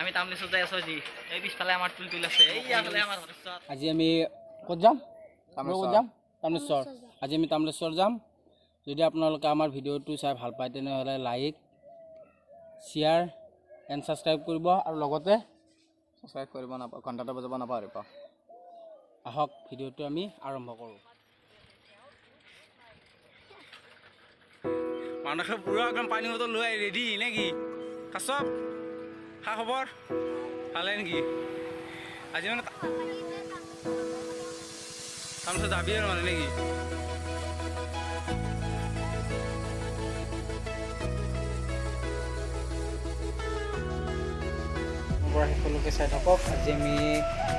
আমি তামলেশ্বৰ যাই আছো আজি। এই পিছফালে আমাৰ তুলতুল আছে, এইফালে আমাৰ হৰেশ্বৰ। আজি আমি ক'ত যাম? ক'ত যাম? তামলেশ্বৰ। আজি আমি তামলেশ্বৰ যাম। যদি আপোনালোকে আমাৰ ভিডিঅ'টো চাই ভাল পায় তেনেহ'লে লাইক, শ্বেয়াৰ এণ্ড ছাবস্ক্ৰাইব কৰিব আৰু লগতে ছাবস্ক্ৰাইব কৰিব ঘণ্টাটো বজাব নাপাহৰিব। আহক ভিডিঅ'টো আমি আৰম্ভ কৰোঁ। মানুহে পুৰা একদম পানী বটল লৈ আহি ৰেডি নেকি? কাশ্যপ, খা খবৰ ভালে নেকি? আজি মানে তাৰপিছত যাবি আৰু মানে নেকি? পৰা শেষলৈকে চাই থাকক। আজি আমি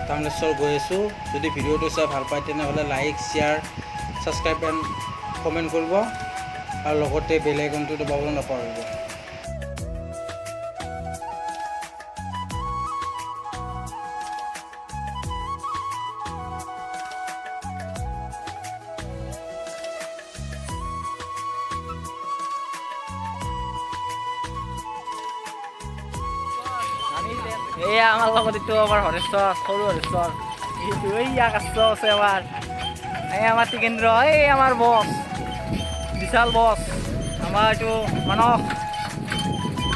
তামলেশ্বৰ গৈ আছোঁ। যদি ভিডিঅ'টো চাই ভাল পায় তেনেহ'লে like, share, subscribe and comment কৰিব আৰু লগতে বেল আইকনটো দবাবলৈ নাপাহৰিব। এয়া আমাৰ লগত এইটো আমাৰ হৰেশ্বৰ, সৰু হৰেশ্বৰ। এইটো এইয়া কাছ আছে আমাৰ, এই আমাৰ টিকেন্দ্ৰ, এই আমাৰ বছ, বিশাল বছ, আমাৰ এইটো মানস।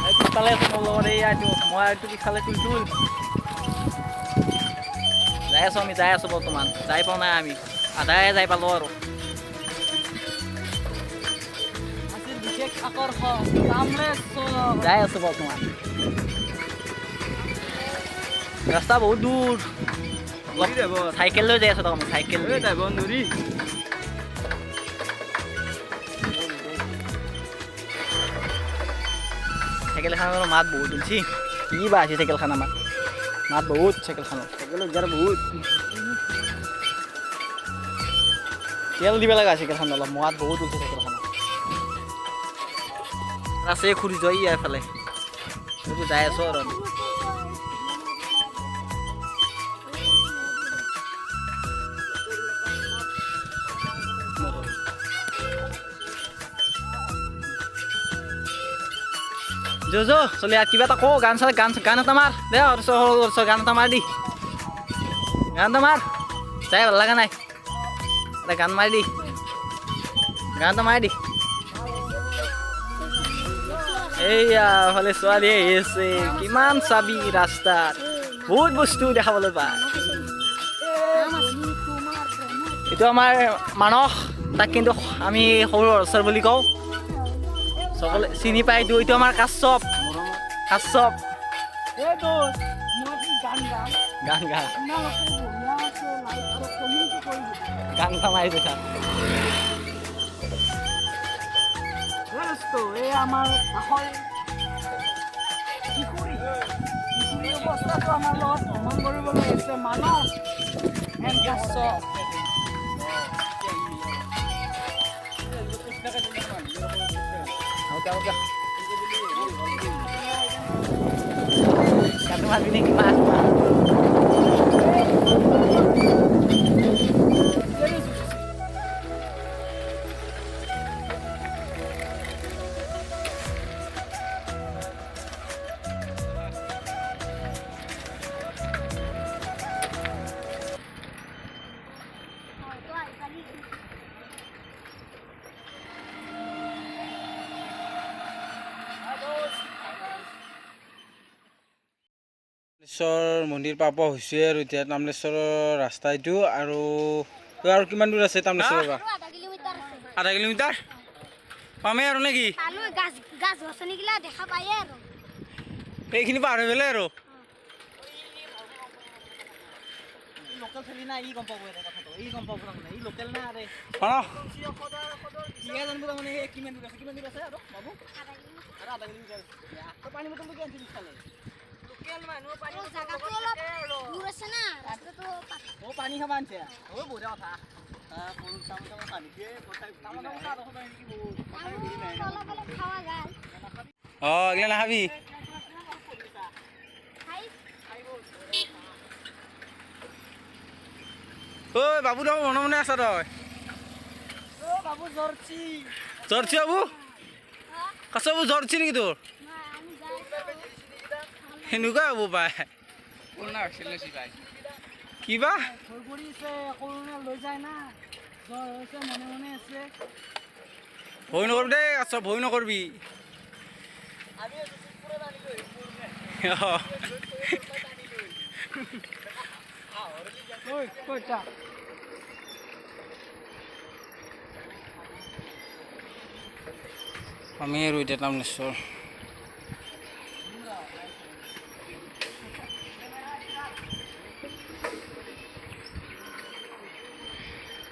এই পিছফালে আছে মোৰ লগত, এইয়া এইটো মই, এইটো পিছফালে তুলতুল। যাই আছোঁ আমি, যাই আছোঁ বৰ্তমান, যাই পোৱা নাই আমি, আধাই যাই পালোঁ আৰু। বিশেষ আকৰ্ষণ তামলেশ্বৰ। যাই আছোঁ বৰ্তমান, ৰাস্তা বহুত দূৰ, চাইকেল লৈ যাই আছোঁ আমি, চাইকেল লৈ। চাইকেল এখনৰ মাত বহুত উলছি, কি বা আছে চাইকেলখন আমাৰ, মাত বহুত চাইকেলখনৰ, বহুত তেল দিব লগা চাইকেলখন অলপ, মাত বহুত উলছে চাইকেলখনৰ। আছে খুৰী যোৱা এইফালে যাই আছোঁ আৰু আমি। যো যো চলি আৰু কিবা এটা কওঁ, গান চাল, গান গান এটা মাৰ দে, আৰু গান এটা মাৰ দি, গান এটা মাৰ, যাই ভাল লগা নাই, এটা গান মাৰি দি, গান এটা মাৰি দি। এইয়া ফালে ছোৱালী আহিছে, কিমান চাবি ৰাস্তাত বহুত বস্তু দেখাবলৈ পায়। এইটো আমাৰ মানস, তাক কিন্তু আমি সৰু হৰেশ্বৰ বুলি কওঁ, সকলোৱে চিনি পায়। এইটো এইটো আমাৰ কাশ্যপ, কাশ্যপ গান গা, গান এটা মাৰি দেখা। এই আমাৰ কাষৰ কিশোৰী, কিশোৰী অৱস্থাটো আমাৰ লগত ভ্ৰমণ কৰিবলৈ আহিছে মানস এণ্ড কাশ্যপ। গানটো মাৰিবি নেকি? মাৰ মাৰ। তামলেশ্বৰ মন্দিৰ পাব হৈছে আৰু এতিয়া তামলেশ্বৰৰ ৰাস্তা এইটো। আৰু আৰু কিমান দূৰ আছে তামলেশ্বৰৰ পৰা? আধা কিলোমিটাৰ পামেই আৰু নেকি? এইখিনি পাৰ হৈ পেলাই আৰু লোকেল ছোৱালী না, ই গম পাব এটা কথাটো, ই গম পাব তাৰমানে, ই লোকেল না আৰে। সিহে জানিব তাৰমানে সেই কিমান দূৰ আছে, কিমান দূৰ আছে আৰু বাবু? আৰু আধা কিলোমিটাৰ আছে। তই পানী বটলটো কি আনিছিলি পিছফালে? লোকেল মানুহ পানী জাগাটো অলপ দূৰ আছে না, ৰাস্তাটো। অ পানী খাব আনিছে, অ বঢ়িয়া কথা। অলপ অলপ খাৱা যায়। অ এইগিলা নাখাবি। ঐ বাবু, তই মনে মনে আছা তই? বাবু জ্বৰছি। জ্বৰছি বাবু? কাছ বাবু জ্বৰ উঠছি নেকি তোৰ? আমি যাই আছো। সেনেকুৱা হ'ব পাৰে। কৰোণা হৈছিল নে চিপাই? কিবা ভয় কৰিছে, কৰোণা লৈ যায় না, জ্বৰ হৈছে, মনে মনে আছে। ভয় নকৰিবি দেই আচ্ছা, ভয় নকৰিবি। ঐ কইতা। আমি আৰু এতিয়া তামলেশ্বৰ।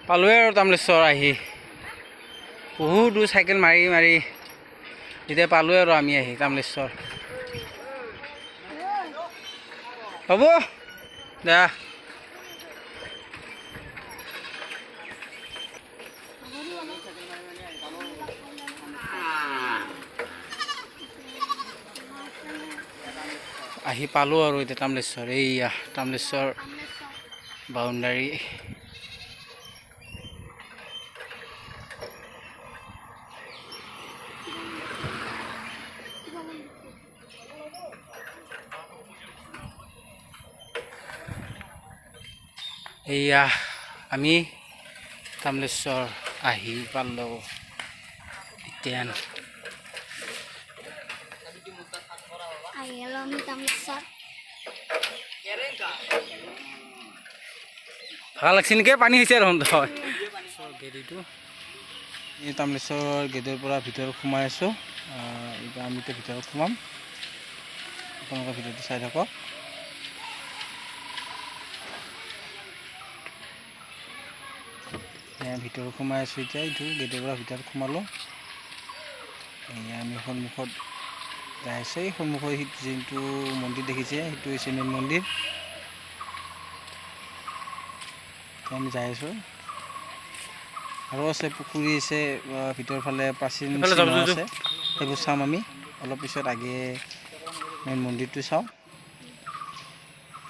পালোৱে আৰু তামলেশ্বৰ আহি বহুত দূৰ চাইকেল মাৰি মাৰি এতিয়া পালোৱে আৰু আমি আহি তামলেশ্বৰ। হ'ব দা। আহি পালোঁ আৰু এতিয়া তামলেশ্বৰ। এইয়া তামলেশ্বৰ বাউণ্ডাৰী। এইয়া আমি তামলেশ্বৰ আহি পালোঁ এতিয়া। আহি গ'লো আমি তামলেশ্বৰ। ভাল লাগছে নেকি? পানী হৈছে দেখোন তই গেট। এইটো এই তামলেশ্বৰ গেটৰ পৰা ভিতৰত সোমাই আছোঁ। এতিয়া আমি এতিয়া ভিতৰত সোমাম, আপোনালোকে ভিডিঅ'টো চাই থাকক। এয়া ভিতৰত সোমাই আছোঁ এতিয়া। এইটো গেটৰ পৰা ভিতৰত সোমালোঁ। এয়া আমি সন্মুখত যাই আছোঁ। এই সন্মুখত সেইটো যোনটো মন্দিৰ দেখিছে, সেইটো হৈছে মেইন মন্দিৰ। এতিয়া আমি যাই আছোঁ। আৰু আছে পুখুৰী আছে, ভিতৰৰ ফালে প্ৰাচীন এইফালে যাম, চিহ্ন যাওঁ, যাওঁ। আছে, সেইবোৰ চাম আমি অলপ পিছত। আগে মেইন মন্দিৰটো চাওঁ।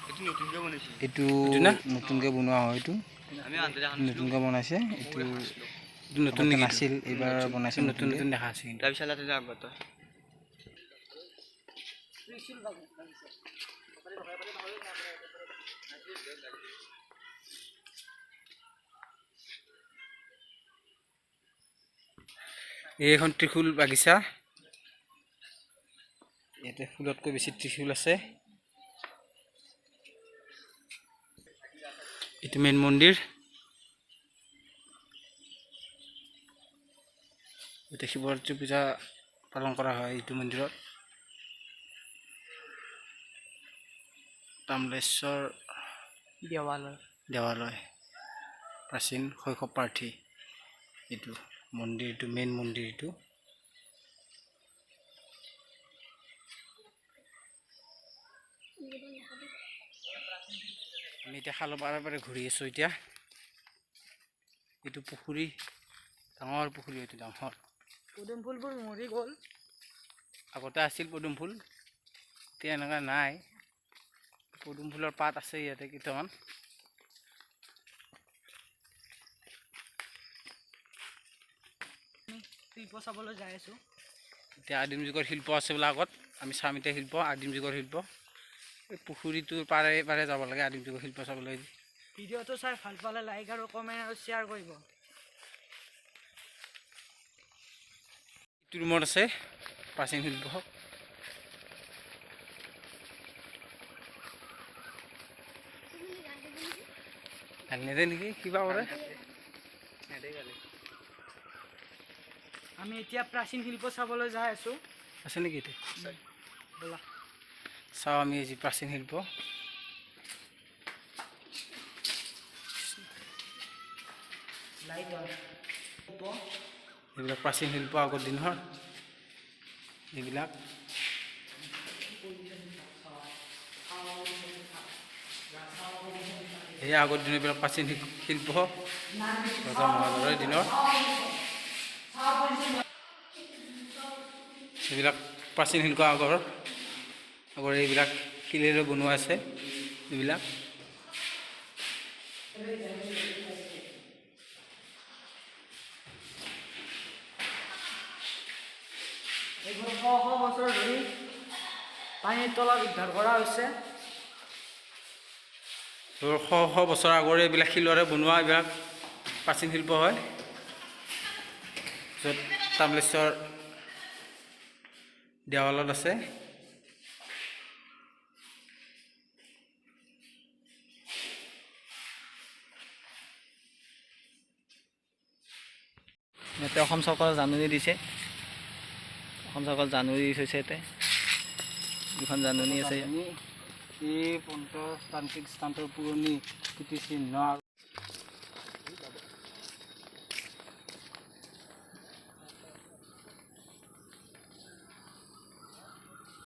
এইটো নতুনকৈ বনাইছে। এইটো এইটো না? নতুনকৈ বনোৱা হয় এইটো। আমি আন্তৰিক। নতুনকৈ বনাইছে এইটো। নতুন। আগতে নাছিল, এইবাৰ বনাইছে। নতুন। নতুনকৈ। নতুন দেখা আছে কিন্তু। তাৰপিছত তাতে যাম তই। এইখন ত্ৰিশূল বাগিচা। ইয়াতে ফুলতকৈ বেছি ত্ৰিশূল আছে। এইটো মেইন মন্দিৰ। ইয়াতে শিৱৰাত্ৰি পূজা পালন কৰা হয় এইটো মন্দিৰত। তামলেশ্বৰ দেৱালয়। দেৱালয়, প্ৰাচীন শৈশৱ প্ৰাৰ্থী। এইটো মন্দিৰটো মেইন মন্দিৰ এইটো। আমি এতিয়া খালৰ পাৰে পাৰে ঘূৰি আছোঁ এতিয়া। এইটো পুখুৰী, ডাঙৰ পুখুৰী এইটো, ডাঙৰ। পদুম ফুলবোৰ মৰি গ'ল। আগতে আছিল পদুম ফুল, এতিয়া এনেকুৱা নাই। পদুম ফুলৰ পাত আছে ইয়াতে কেইটামান। শিল্প চাবলৈ যাই আছোঁ। এতিয়া আদিম যুগৰ শিল্প আছে বোলে আগত। আমি চাম এতিয়া শিল্প, আদিম যুগৰ শিল্প। এই পুখুৰীটোৰ পাৰে পাৰে যাব লাগে আদিম যুগৰ শিল্প চাবলৈ। ভিডিঅ'টো চাই ভাল পালে লাইক আৰু কমেণ্ট আৰু শ্বেয়াৰ কৰিব। এইটো ৰুমত আছে প্ৰাচীন শিল্প। গালি নেদে নেকি, কিবা কৰে। আমি এতিয়া প্ৰাচীন শিল্প চাবলৈ যাই আছোঁ। আছে নেকি এতিয়া? ব'লা। চাওঁ আমি আজি প্ৰাচীন শিল্প। Light on. এইবিলাক প্ৰাচীন শিল্প আগৰ দিনৰ এইবিলাক। এই আগৰ দিনৰ এইবিলাক প্ৰাচীন শিল্প, ৰজা মহাৰাজাৰ দিনৰ এইবিলাক প্ৰাচীন শিল্প। আগৰ আগৰ এইবিলাক শিলেৰে বনোৱা আছে এইবিলাক। এইবোৰ শ শ বছৰ ধৰি পানীৰ তলত উদ্ধাৰ কৰা হৈছে। ধৰ শ শ বছৰ আগৰে এইবিলাক শিলৰে বনোৱা এইবিলাক প্ৰাচীন শিল্প হয়, য'ত তামলেশ্বৰ দেৱালত আছে। ইয়াতে অসম চৰকাৰে জাননী দিছে, অসম চৰকাৰে জাননী দি থৈছে। ইয়াতে দুখন জাননী আছে। এই পঞ্চতান্ত্ৰিক স্থানটোৰ পুৰণি কীৰ্তিচিহ্ন আৰু